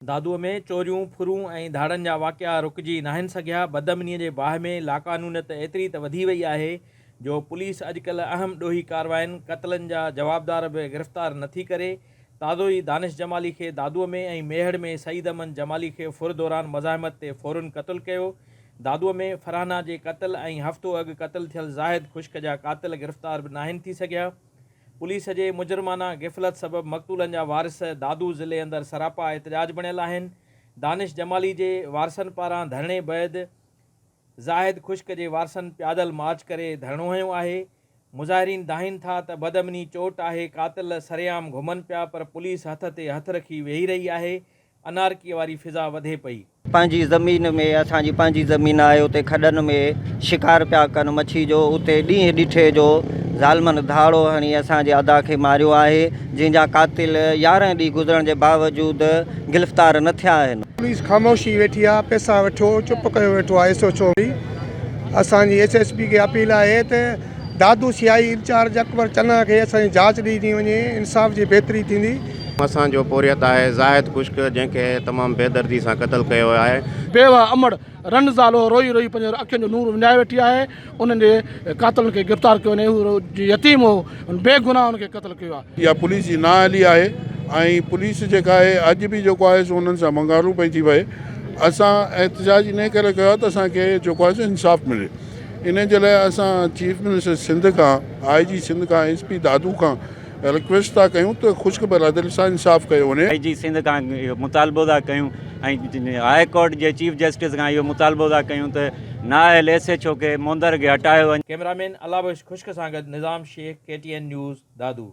دادوء ۾ چوريون، ڦرون ۽ ڌاڙن جا واقعا رڪجي ناهن سگهيا، بدامنيء جي باهه ۾ لاقانونيت ايتري ته وڌي وئي آهي جو پوليس اڄڪلهه اهم ڏوهي ڪارواين، قتلن جا جوابدار به گرفتار نٿي ڪري. تازو ئي دانش جمالي کي دادوء ۾ ۽ ميهڙ ۾ سعيد احمد جمالي کي ڦر دوران مزاحمت تي ڦورن قتل ڪيو. دادوء ۾ فرحانه جي قتل ۽ هفتو اڳ قتل ٿيل زاهد خشڪ جا قاتل گرفتار به ناهن ٿي سگهيا. پوليس جي مجرمانه غفلت سبب مقتولن جا وارث دادو ضلعي اندر سراپا احتجاج بڻيل آهن، دانش جمالي جي وارثن پاران ڌرڻي بعد زاهد خشڪ جي وارثن پيادل مارچ ڪري ڌرڻو هنيو آهي، مظاهرين دانهين ٿا ته بدامني چوٽ آهي، قاتل سرعام گهمن پيا پر پوليس هٿ تي هٿ رکي ويهي رهي آهي، انارڪيء واري فضا وڌي پئي. پنهنجي زمين ۾ اسان جي پنهنجي زمين آهي اتي کڏن ۾ شڪار پيا ڪن مڇي جو اتي ڏينهن ڏٺي جو ظالمن ڌاڙو هڻي اسان جي ادا کي ماريو آهي جنهن جا قاتل 11 ڏينهن گذرڻ جي باوجود گرفتار نه ٿيا آهن. پوليس خاموشي ويٺي آ پئسا وٺيو چپ ڪيو ويٺو آ ايس ايڇ او به اسان جي ايس ايس پي کي اپيل آهي ته Dadu C I incharge Akbar Channa کي اسان جي جاچ ڏني وڃي انصاف جي بهتري ٿيندي. اسان جو پورهيت آهي زاهد خشڪ جنهن کي تمام بيدردي سان قتل ڪيو ويو آهي. بيوه امڙ رن زالو روئي روئي پنهنجي اکين جو نور وڃائي ويٺي آهي انهن جي قاتلن کي گرفتار ڪيو وڃي هو يتيم هو بيگناهه ان کي قتل ڪيو آهي. اها پوليس جي نااهلي آهي ۽ پوليس جيڪا آهي اڄ به جيڪو آهي سو انهن سان ونگارون پئي ٿي وهي اسان احتجاج انهي ڪري ڪيو آهي ته اسان کي جيڪو آهي سو انصاف ملي. انهي جي لاء اسان چيف منسٽر سنڌ کان آء جي سنڌ کان ايس پي دادو کان رڪويسٽ ٿا ڪيون ته خشڪ برادري سان انصاف ڪيو وڃي. آء جي سنڌ کان اهو مطالبو ٿا ڪيون ۽ هاء ڪورٽ جي چيف جسٽس کان اهو مطالبو ٿا ڪيون ته نااهل ايس ايڇ او کي موندر کي هٽايو وڃي. ڪئميرا مين الله بخش خشڪ سان گڏ Nizam Shaikh, K T N news, Dadu.